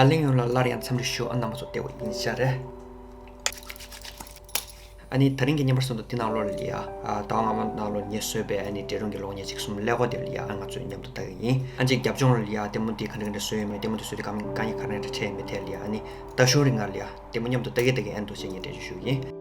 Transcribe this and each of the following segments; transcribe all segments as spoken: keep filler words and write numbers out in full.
ཨ་གླེང་ཡོང་ལ་སླར་ཡང་འཚམས་འདྲི་ཞུ། ཨ་རྣམ་པ་ཚོ་བདེ་པོ་ཡིན་ཤག་རེད། ཨ་ནི་དེ་རིང་གི་བརྙན་པར་སོང་དུ་འདི་ནང་ལོགས་ལ་ཡ། ཨ་ཟླ་བ་སྔ་མ་ནང་ལོགས་ངས་བཟོས་པའི་ཨ་ནི་འབྲས་སྤུངས་ཀྱི་གློག་བརྙན་ཅིག་གསུམ་ཀླད་ཀོར་དེ་ལ་ཡ། ཨ་ང་ཚོས་མཉམ་དུ་ལྟ་གི་ཡིན། ཨ་ཅིག་རྒྱབ་ལྗོངས་ལ་ཡ་ལྟད་མོ་འདི་ག་འདྲ་ག་འདྲ་བཟོས་ཡོད་མེད། ལྟད་མོ་འདི་བཟོས་ཏེ་དཀའ་དཀའ་ངལ་ག་འདྲ་འཕྲད་ཡོད་མེད་ཐད་ལ་ཡ། ཨ་ནི་ལྟ་ཞོར་རིང་ལ་ཡ་ལྟད་མོ་མཉམ་དུ་ལྟ་གི་ལྟ་གི་ཨ་འདུག་ཅེས་ངས་འགྲེལ་བརྗོད་ཞུ་གི་ཡིན།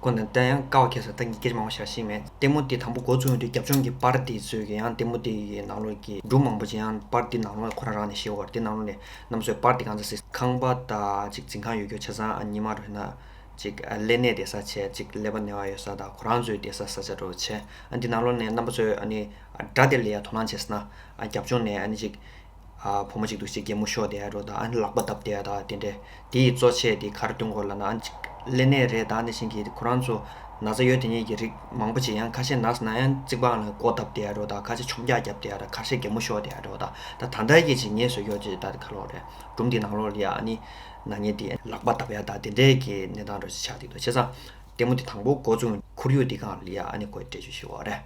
ཁོ་ན་ད་ཡང་དཀའ་བ་ཁེལ་སོང་། ད་ངས་སྐད་ཆ་མང་པོ་བཤད་ཤེས་མེད། ལྟད་མོ་དེ་དང་པོ་འགོ་བཙུགས་ཡོང་དུས་རྒྱབ་ལྗོངས་ཀྱི་པར་དེ་ཚོས་ཀྱི་ཡང་ལྟད་མོ་དེ་ཡི་ནང་ལོགས་ཀྱི་སྒྲུང་མང་པོ་ཅིག་ཡང་པར་དེ་ནང་ལོགས་ཁོ་རང་རང་ནས་ཤེས་བར། དེ་ནང་ལོགས་ནས་རྣམ་པ་ཚོས་པར་དེ་གང་ཚ་སྲིད་ཁང་པ་དང་ཅིག་འཛིན་ཁང་ཡོད་རྒྱུ་ཆ་ཚང་། ཨ་ཉི་མ་རུ་ན་ཅིག་ཨ་ཀླད་ནད་བསྡད་ས་བྱས། ཅིག་ཀླད་པ་ན་བ་ཡོད་ས་དང་ཁོ་རང་ཚོའི་བསྡད་ས་ས་ཆ་འདྲ་བོ་བྱས། ཨ་འདི་ནང་ལོགས་ནས་རྣམ་པ་ཚོས་ཨ་ནི་ཨ་སྒྲ་དེ་ལ་ཡ་དོ་སྣང་བྱས་ན། ཨ་རྒྱབ་ལྗོངས་ནས་ཨ་ནི་ཅིག་ཨ་བུ་མོ་ཅིག་འདུག་ཅིག་གད་མོ་ཤོར་བསྡད་ཡ་འདྲ་བོ་དང་། ཨ་ནི་ལག་པ་བརྡབས་བསྡད་ཡ་དང་དེ་འདྲས། དེ་ཡི་གཙོ་ཆེ་དེ་ག་རེ་སྟོན་གྱི་ཡོད་ལབ་ན། ཨ་ནི་ཅིག་ཀླད་ནད་རེད། ད་ནི་བཞིན་གྱི་ཁོ་རང་ཚོ་ན་ཚ་ཡོད་དེ་ཉིད་ཀྱི་རིགས་མང་པོ་ཅིག་ཡང་ཁ་ཤས་ན་ན་ཡང་རྩིག་པའི་ནང་ལ་མགོ་བརྡབས་བསྡད་ཡ་འདྲ་བོ་དང་། ཁ་ཤས་མཆོང་རྒྱག་བརྒྱབ་བསྡད་ཡ་དང་། ཁ་ཤས་གད་མོ་ཤོར་བསྡད་ཡ་འདྲ་བོ་དང་། ད་ད་ལྟ་གི་ཅིག་ངས་བཟོས་ཡོད་ཅིག་ད་ག་ལོག་རེད། སྒྲུང་འདི་ནང་ལོགས་ལ་ཡ་ཨ་ནི་ན་མཁན་དེ་ལག་པ་བརྡབས་ཡ་དང་དེ་འདྲས་ཀྱི་གནས་སྟངས་འདྲ་ཅིག་ཆགས་བསྡད་འདུག་བྱས་ཙང་ལྟད་མོ་འདི་དང་པོ་འགོ་བཙུགས་ཁོར་ཡུག་འདི་སྒང་ལ་ཡ་ཨ་ནི་ཁོས་འགྲེལ་བརྗོད་ཞུ་བ་རེད།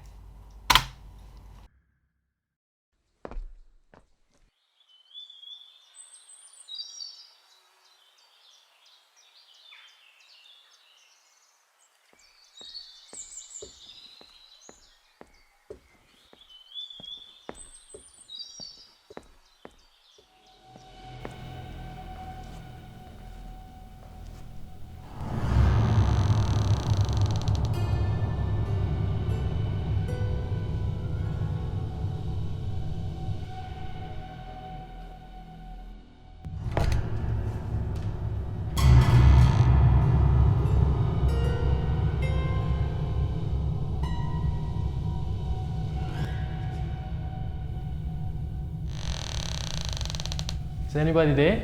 Is anybody there?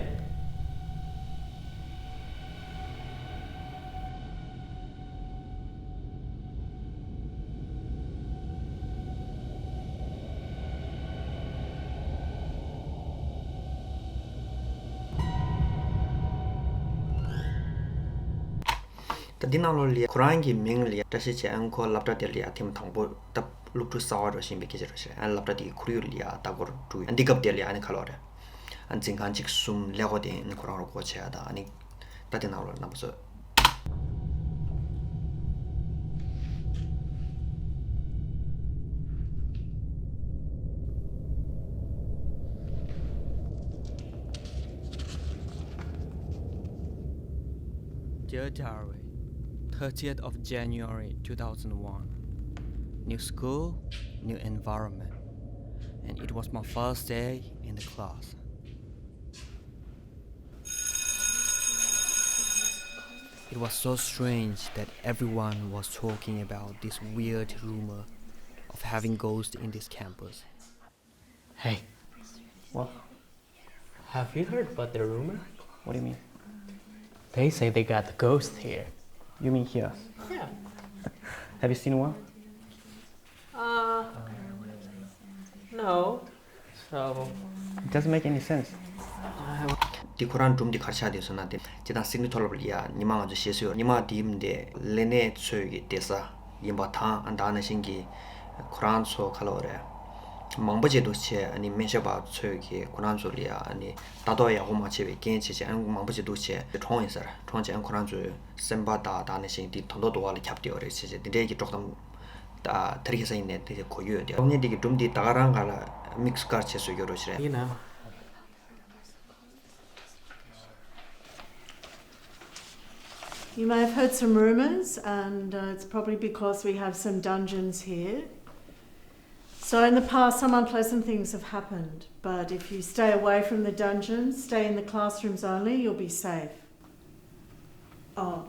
ད་འདི་ནང་ལོགས་ལ་ཁོ་རང་གི་མིང་ལ་བཀྲ་ཤིས་བྱས། ཨ་ཁོ་སློབ་གྲྭ་དེ་ལ་ཡ་ཐེངས་དང་པོ་ད་སློབ་ཕྲུག་གསར་པ་འགྲོ་བཞིན་པའི་སྐད་ཆ་འདྲ་ཞིག་རེད། ཨ་སློབ་གྲྭ་དེའི་ཁོར་ཡུག་ལ་ཡ་ལྟ་སྐོར་འགྲོ། ཨ་འདི་སྐབས་དེ་ལ་ཡ་ཨ་ནི་ག་ལོག་རེད། ཨ་འཛིན་ཁང་གཅིག་གསུམ་ཀླད་ཀོར་དེ་ཨ་ནི་ཁོ་རང་རུ་སྒོ་ཕྱེ་ཡ་དང་། ཨ་ནི་ད་དེ་ནང་ལོགས་རྣམ་པ་ཚོས། Dear Diary, thirtieth of January two thousand one. New school, new environment. And it was my first day in the class. It was so strange that everyone was talking about this weird rumor of having ghosts in this campus. Hey. What? Have you heard about the rumor? What do you mean? They say they got the ghost here. You mean here? Yeah. Have you seen one? Uh, no. So. It doesn't make any sense. འདི་ཁོ་རང་སྒྲུང་འདི་ག་རེ་ཆགས་བསྡད་སོང་ན། དེ་སྤྱིར་བཏང་སིད་ནི་མཐོ་སློབ་ལ་ཡ་ཉི་མ་ང་ཚོ་བཞེས་སྲོལ་ཡོད། ཉི་མ་དེའི་འདི་ལས་སྣེ་ཚོས་ཀྱི་བསྡད་ས་ཡིན་པ་དང་། ཨ་ད་ནང་བཞིན་གྱི་ཁོ་རང་ཚོ་ག་ལབ་དགོས་རེད། མང་པོ་ཅིག་འདུག་བྱས། ཨ་ནི་སྨན་ཞབས་པ་ཚོས་ཀྱི་ཁོ་རང་ཚོ་ལ་ཡ་ཨ་ནི་ལྟ་རྟོག་ཡག་པོ་མ་བྱས་པའི་རྐྱེན་བྱས་བྱས། ཨ་མང་པོ་ཅིག་འདུག་བྱས་གྲོངས་ཡིན་ས་རེད། གྲོངས་བྱས་ཨ་ཁོ་རང་ཚོའི་སེམས་པ་དང་ད་ནང་བཞིན་དེ་དོན་དག་འདུག་བ་ལ་ཁྱབ་བསྡད་ཡོད་རེད་བྱས་བྱས། དེ་འདྲའི་གི་དཀྲོག་གཏམ་ད་དེ་རིང་ཁ་སང་ཡིན་ནའི་དེ་གོ་རྒྱུ་ཡོད་དེ། གློག་བརྙན་འདི་གི་སྒྲུང་འདི་ད་ག་རང་ག་ལ་དམིགས་བཀར་བྱས་བཟོས་ཡོད་རེད་བྱས། ཡིན་ན། You may have heard some rumors, and uh, it's probably because we have some dungeons here. It's So in the past, some unpleasant things have happened, but if you stay away from the dungeon, stay in the classrooms only, you'll be safe. Oh,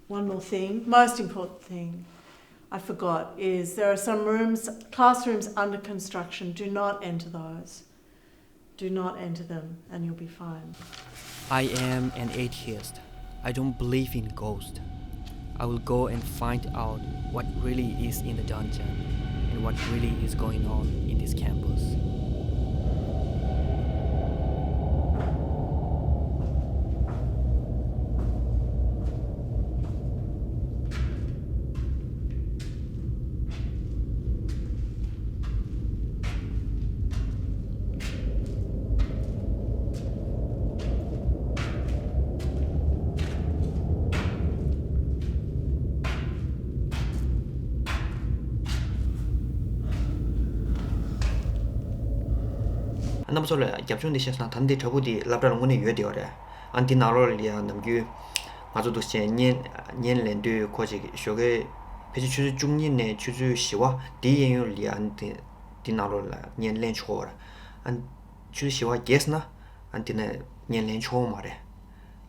one more thing, most important thing I forgot is there are some rooms, classrooms under construction. Do not enter those. Do not enter them and you'll be fine. I am an atheist. I don't believe in ghosts. I will go and find out what really is in the dungeon and what really is going on in this campus. རྣམ་པ་ཚོ་ལ་རྒྱབ་ལྗོངས་འདི་བཤད་སོང་ན། ད་ནི་འདི་བྲག་ཕུག་འདི་སློབ་གྲྭ་ལ་དངོས་གནས་ཡོད་བསྡད་ཡོད་རེད། ཨ་འདི་ནང་ལོགས་ལ་ཡ་ནམ་རྒྱུན་ང་ཚོ་འདུག་སེ་བྱས་བརྙན་བརྙན་ལེན་དུས་ཁོ་ཅིག་ཞོགས་ཀས་ཕལ་ཆེར་ཆུ་ཚོད་བཅུ་གཉིས་ནས་ཆུ་ཚོད་བཞི་པ་འདིའི་གཡས་གཡོན་ལ་ཡ་ཨ་འདི་འདི་ནང་ལོགས་ལ་བརྙན་ལེན་ཆོག་གི་རེད། ཨ་ཆུ་ཚོད་བཞི་པ་བརྒྱབ་སོང་ན་ཨ་འདི་ནས་བརྙན་ལེན་ཆོག་གི་མ་རེད།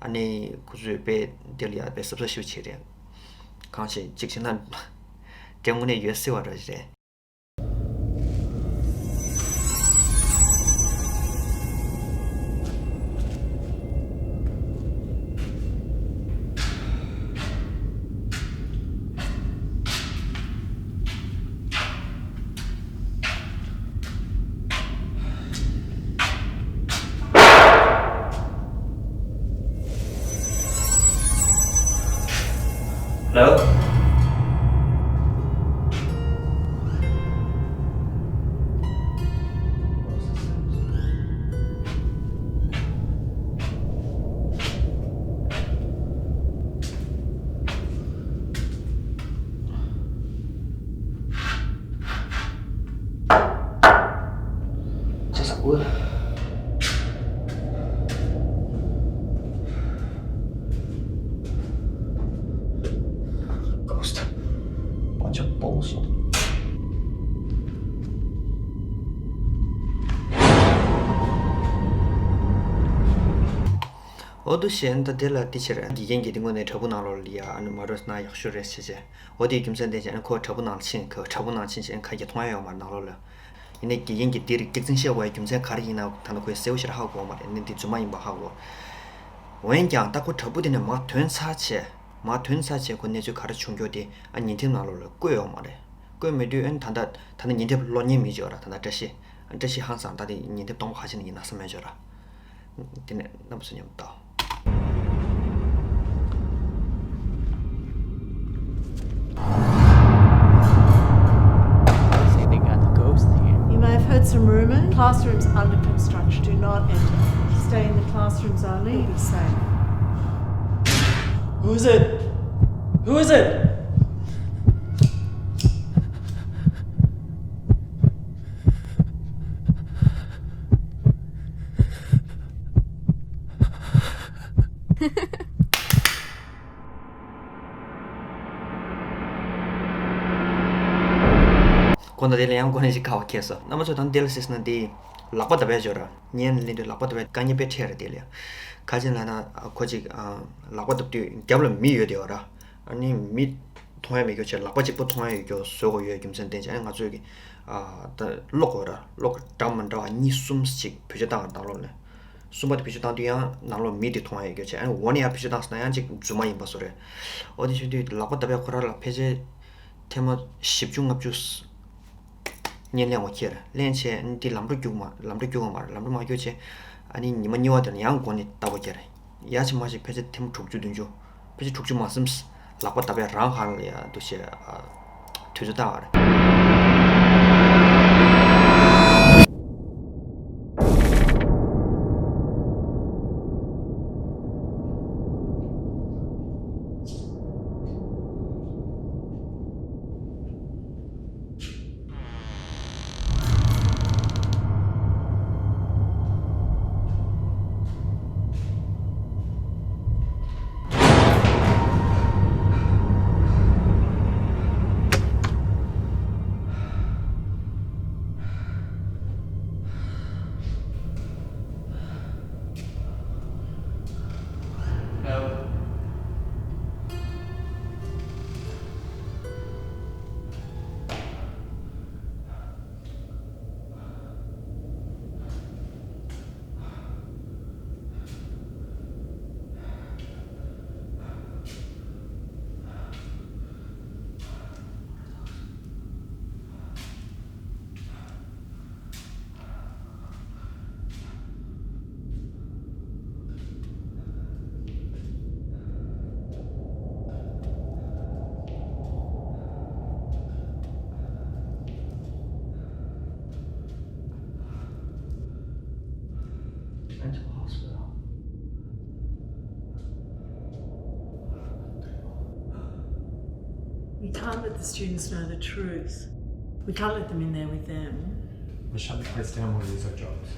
ཨ་ནི་ཁོ་ཚོས་དཔེ་འདི་ལ་ཡ་དཔེ་གཟབ་གཟབ་ཞིག་བྱས་རེད། གང་ཞིག་ཅིག་བྱས་ན་དེ་དངོས་གནས་ཡོད་སྲིད་པ་འདྲ་ཞིག་རེད། Hello? Ghost. Bunch of bullshit. འོ་འདུག་སེ་བྱས་ན་ད་དེ་ལ་དེ་ཕྱིར་དགེ་རྒན་གྱིས་དེ་སྔོན་ནས་བྲག་ཕུག་ནང་ལོགས་ལ་ཡ་ཨ་ནི་མ་འགྲོ་ན་ཡག་ཤོས་རེད་ཟེར་བྱས། འོ་དེའི་རྒྱུ་མཚན་བསྟན་བྱས་ཨ་ནི་ཁོ་བྲག་ཕུག་ནང་ལ་ཕྱིན། ཁོ་བྲག་ཕུག་ནང་ཕྱིན་བྱས་ཨ་ནི་ཁ་གྱེས་མཐོང་ཡ་ཡོད་མ་རེད་ནང་ལོགས་ལ། ཡིན་ནའི་དགེ་རྒན་གྱིས་འདིར་སྐྱག་རྫུན་བཤད་དགོས་པའི་རྒྱུ་མཚན་ག་རེ་ཡིན་ན་ད་ལྟ་ཁོས་གསལ་པོ་ཞེ་དྲག་ཧ་གོ་མ་རེད། ཨ་ནི་འདི་རྫུན་མ་ཡིན་པ་ཧ་གོ། འོན་ཀྱང་ད་ཁོ་བྲག་ཕུག་དེ་ནས་མར་ཐོན་ཚར་བྱས། མར་ཐོན་ཚར་བྱས་ཁོ་གནས་ཚུལ་ག་རེ་བྱུང་རྒྱུ་དེ་ཨ་ཉིན་ཐེབས་ནང་ལོགས་ལ་བཀོད་ཡོད་མ་རེད། བཀོད་མེད་དུས་ཨ་ནི་ད་ལྟ་ད་ལྟ་ཉིན་ཐེབས་ཀློག་མཁན་མི་ཅིག་ཡོད་ར། ད་ལྟ་བཀྲ་ཤིས། ཨ་བཀྲ་ཤིས་ཧང་སང་། ད་དེ་ཉིན་ཐེབས་སྟོང་པ་ཁ་ཤས་ནི་ཡིན་ན་བསམ་ཡོད་ཅོག་ར། དེ་ནས་རྣམ་པ་ཚོ་མཉམ་དུ་ལྟ། Say they got the ghost here. You may have heard some rumors. Classrooms under construction. Do not enter. Stay in the classrooms only. Be safe. Who is it? Who is it? ཁོ་ན་དེ་ལ་ཡང་གོ་ནས་ཞིག་ཁ་བ་ཁེལ་སོང་། རྣམ་པ་ཚོ་ད་དེ་ལ་ཟེར་ན་དེ་ལག་པ་བརྡབ་ཡ་ཅོག་ར། བརྙན་ལེན་དུས་ལག་པ་བརྡབ་པའི་དཀའ་ངལ་དཔེ་འཕྲད་རེད་དེ་ལ། ག་ཅི་ལབ་ན་ཁོ་ཅིག་ལག་པ་བརྡབ་དུས་རྒྱབ་ལ་མི་ཡོད་དེ་བ་ར། ཨ་ནི་མི་མཐོང་ཡ་མེད་རྒྱུ་བྱས། ལག་པ་གཅིག་པོ་མཐོང་ཡ་ཡོད་རྒྱུ་བཟོ་དགོས་ཡོད་རྒྱུ་མཚན་བསྟན་བྱས། ཨ་ནི་ང་ཚོས་ཀྱི་ད་གློག་གོ་ར། གློག་འདྲ་མི་འདྲ་བ་གཉིས་གསུམ་ཅིག་བེད་སྤྱོད་བཏང་བ་ནང་ལོགས་ནས། གསུམ་པ་དེ་བེད་སྤྱོད་བཏང་དུས་ཡང་ནང་ལོགས་མི་དེ་མཐོང་ཡ་ཡོད་རྒྱུ་བྱས། ཨ་ནི་འོ་ནས་ཡང་བེད་སྤྱོད་བཏང་སོང་ན་ཡང་ཅིག་རྫུན་མ་ཡིན་པ་བཟོ་རེད། འོ་དེ་བྱེད་དུས་ལག་པ་བརྡབ་པའི་ཁོ་ར་ལ་ཕལ་ཆེར་ཐེངས་མ་བཞི་བཅུ་ལྔ་བཅུ་བརྙན་ལེན་འོ་ཁྱེར་ལེན་བྱས། ཨ་ནི་དེ་ལམ་འགྲོ་རྒྱུག་མ་ལམ་འགྲོ་རྒྱུག་ག་མ་རེད། ལམ་འགྲོ་མ་རྒྱུག་བྱས། ཨ་ནི་ཉི་མ་གཉིས་པ་དེར་ཡང་སྒོ་ནས་ལྟ་བ་རྒྱག་རེད། ཡ་ཆེ་མ་ཆེ་ཕལ་ཆེར་ཐེངས་མ་དྲུག་ཅུ་བདུན་ཅུ། ཕལ་ཆེར་དྲུག་ཅུ་མ་ཟིན། ལག་པ་བརྡབ་པའི་རང་ཧ་ལ་ཡ་འདུག་བྱས། དུས་ཚོད་བཏང་བ་རེད། We can't let the students know the truth. We can't let them in there with them. We shut the place down when we lose our jobs.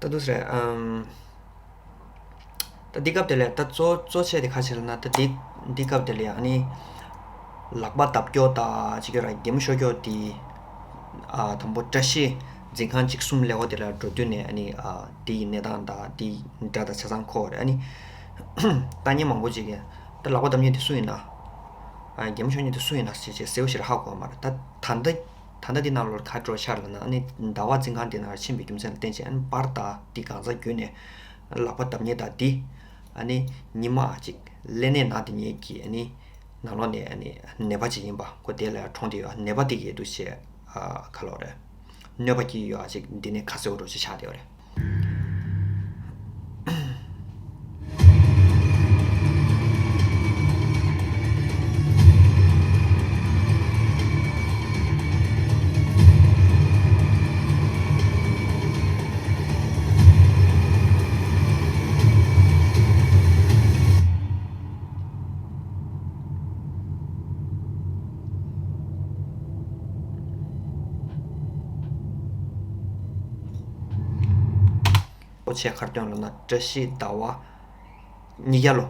ད་དུས་རེད། ཨམ། ད་འདི་སྐབས་དེ་ལས་ད་གཙོ་གཙོ་ཆེ་དེ་ཁ་ཕྱེ་ལ་ན། ད་འདི་འདི་སྐབས་དེ་ལས་ཨ་ནི་ལག་པ་བརྡབ་སྐྱོར་དང་ཅིག་ཡོད་ར། གད་མོ་ཤོར་སྐྱོར་དེ། ཨ། དང་པོ་བཀྲ་ཤིས་འཛིན་ཁང་གཅིག་གསུམ་ཀླད་ཀོར་དེ་ལ་འགྲོ་དུས་ནས་ཨ་ནི། ཨ། དེ་ཡི་གནས་སྟངས་དང་དེ་ཡི་སྒྲ་དང་ཆ་ཚང་གོ་རེད། ཨ་ནི་ལྟ་མཁན་མང་པོ་ཅིག་གིས་ད་ལག་པ་བརྡབ་མཁན་དེ་སུ་ཡིན་ན། ཨ། གད་མོ་ཤོར་མཁན་དེ་སུ་ཡིན་ན་ཞེས་བྱས་གསལ་པོ་ཞིག་ཧ་གོ་མ་རེད། ད་ད་ལྟ། ད་ལྟ་འདི་ནང་ལོགས་ག་འགྲོ་ཆགས་ལ་ན། ཨ་ནི་ཟླ་བ་འཛིན་ཁང་འདི་ནང་ཕྱིན་པའི་རྒྱུ་མཚན་ལ་བརྟེན་བྱས། ཨ་ནི་པར་དང་འདི་གང་ཟག་བརྒྱུད་ནས་ལག་པ་བརྡབ་མཁན་དང་འདི། ཨ་ནི་ཉི་མ་ཅིག་ཀླད་ནད་ན་དེ་མཁན་གྱི་ཨ་ནི་ནང་ལོགས་ནས་ཨ་ནི་ནད་པ་ཅིག་ཡིན་པ། ཁོ་དེ་ལ་གྲོངས་བསྡད་ཡོད། ནད་པ་དེ་གི་འདུག་བྱས། ཨ། ག་ལབ་རེད། གནོད་པ་སྐྱེལ་ཡོད་ཅིག་འདི་ནས་ཁ་གསལ་པོ་འདྲ་ཅིག་ཆགས་བསྡད་ཡོད་རེད། ཨོ་ཆེ་ཁར་སྟོན་ལ་ན་བཀྲ་ཤིས་ཟླ་བ་ཉིས་བརྒྱ་ལོ།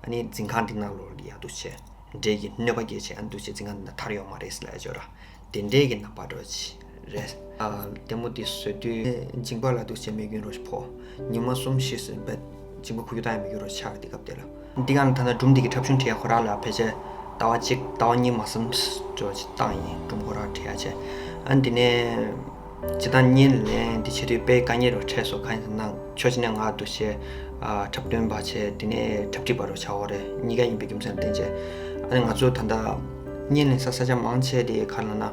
ཨ་ནི་འཛིན་ཁང་འདི་ནང་ལོགས་ལ་ཡ་འདུག་བྱས་འདྲེ་གི་གནོད་པ་སྐྱེལ་བྱས། ཨ་ནི་འདུག་བྱས་འཛིན་ཁང་འདི་ནང་ཐར་ཡོད་མ་རེད་ཟེར་ལབ་ཡ་ཅིག་ཡོད་ར། དེ་འདྲའི་གི་ནང་པ་འདྲ་ཅིག་རེད། ཨ། ལྟད་མོ་འདི་བཟོ་དུས་མཇིང་པ་ལ་འདུག་བྱས་རྨས་སྐྱོན་འདྲ་ཅིག་ཕོག་ཉི་མ་གསུམ་བཞི་ཟིན་པས་མཇིང་པ་ཁུ་ཁུ་བཏང་ཡ་མི་འགྱུར་བ་ཆགས། དེ་སྐབས་དེ་ལ། འདི་ག་ནས་ད་ལྟ་སྒྲུང་འདི་གི་འཁྲབ་གཞུང་བྲིས་ཡ་ཁོ་རང་ལ་ཕལ་ཆེར་ཟླ་བ་གཅིག་ཟླ་བ་གཉིས་མ་ཟིན་འདྲ་ཅིག་བཏང་ཡིན། སྒྲུང་ཁོ་རང་བྲིས་ཡ་བྱས། ཨ། འདི་ནས་སྤྱིར་བཏང་བརྙན་ལེན་འདི་བྱེད་དུས་དཔེ་དཀའ་ངལ་འདྲ་འཕྲད་སོང་། གང་ཡིན་ཟེར་ན། ཕྱོགས་གཅིག་ནས་ང་འདུག་བྱས། ཨ། འཁྲབ་སྟོན་པ་བྱས། དེ་ནས་འཁྲབ་ཁྲིད་པ་འདྲ་བྱ་བ་རེད། གཉིས་ཀ་ཡིན་པའི་རྒྱུ་མཚན་ལ་བརྟེན་བྱས། ཨ་ནི་ང་ཚོ་ད་ལྟ་བརྙན་ལེན་ས་ས་ཆ་མང་ཆེ་དེ་ག་ལབ་ན།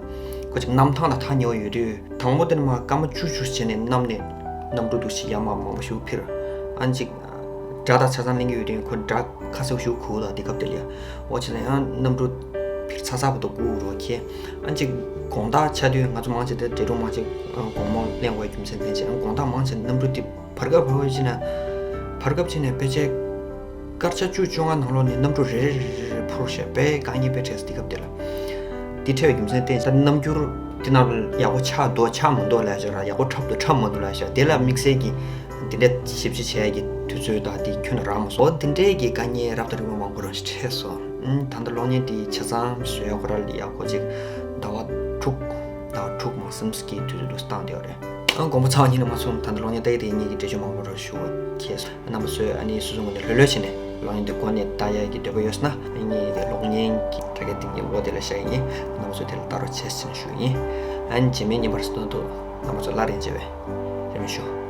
ཁོ་ཅིག་གནམ་ཐང་དང་ཐག་ཉེ་བོ་ཡོད་དུས། དང་པོ་དེ་ནས་མར་སྐར་མ་བཅུ་བཅུ་བྱས་ནས་གནམ་ནས་གནམ་གྲུ་འདུག་བྱས་ཡར་མར་མང་པོ་ཞིག་འཕུར། ཨ་ནི་ཅིག་སྒྲ་དང་ཆ་ཚང་ལེན་གྱི་ཡོད་དུས་ཁོ་སྒྲ་ཁ་གསལ་པོ་ཞིག་གོ་གི་འདུག་དེ་སྐབས་དེ་ལ་ཡ། འོ་བྱས་ཙང་ཡང་གནམ་གྲུ་འཕུར་ཚར་ཚར་བར་དུ་སྒུག་རོགས་གྱིས། ཨ་ནི་ཅིག་དགོང་དག་ཆགས་དུས་ང་ཚོ་མང་ཆེ་དེ་འདྲེ་སྒྲུང་མང་ཆེ་དགོང་མོ་ལེན་དགོས་རྒྱུ་མཚན་བརྟེན་བྱས། ཨ། དགོང་དག་མང་ཆེ་གནམ་གྲུ་དེ་བར་སྐབས་བར་སྐབས་བྱས་ན། བར་སྐབས་བྱས་ནས་ཕལ་ཆེར་སྐར་ཆ་བཅུ་བཅོ་ལྔ་ནང་ལོགས་ནས་གནམ་གྲུ་རེ་རེ་རེ་རེ་འཕུར་བྱས། དཔེ་དཀའ་ངལ་དཔེ་འཕྲད་སོང་དེ་སྐབས་དེ་ལ། དེ་འཕྲད་པའི་རྒྱུ་མཚན་བརྟེན་ད་རྣམ་འགྱུར་དེ་ནང་ལ་ཡག་པོ་ཆགས་འདུག་ཆགས་མི་འདུག་ལབ་བྱས་ར། ཡག་པོ་འཁྲབ་འདུག་འཁྲབ་མི་འདུག་ལབ་བྱས། དེ་ལ་དམིགས་བསལ་གྱི་དེ་འདྲ་ཞིབ་དཔྱད་བྱེད་ཡ་གི་དུས་ཚོད་དང་དེ་ཁྱོན་ནས་རག་མ་སོང་། འོ་དེ་འདྲའི་གི་དཀའ་ངལ་རབ་དང་རིམ་པ་མང་པོ་རང་ཞིག་འཕྲད་སོང་། ཨང་། ད་ལྟ་གློག་བརྙན་དེ་ཆ་ཚང་བཟོ་ཡ་ཁོ་རང་ལ་ཡག་པོ་ཅིག་ཟླ་བ་དྲུག་ཟླ་བ་དྲུག་མ་ཟིན་གྱི་དུས་ཚོད་འདུག་བཏང་བསྡད་ཡོད་རེད། ཨང་། དགོངས་པ་ཚ་བ་ཉིད་ནས་མ་ཚོམས། ད་ལྟ་གློག་བརྙན་ལྟ་ཡི་དེ་གཉིས་ཀྱི་འགྲེལ་བརྗོད་མང་པོ་རང་ཞུ་བ་གལ་སོང་། རྣམ་པ་ཚོས་ཨ་ནི་སོ་སོའི་ངོས་ནས་ལྷོད་ལྷོད་བྱས་ནས་གློག་བརྙན་འདི་མགོ་ནས་ལྟ་ཡ་གི་འདོད་པ་ཡོད་ན། ཨ་ནི་གློག་བརྙན་གྱི་དྲ་རྒྱ་འདི་ངའི་འོག་དེ་ལ་བཞག་ཡིན། རྣམ་པ་ཚོས་དེ་ལ་ལྟ་རོགས་བྱེད་ཟེར་ནས་ཞུ་ཡིན། ཨ་ནི་རྗེས་མའི་བརྙན་པར་སོང་དུས་རྣམ་པ་ཚོ་སླར་ཡང་མཇལ་བའི་རེ་སྨོན་ཞུ།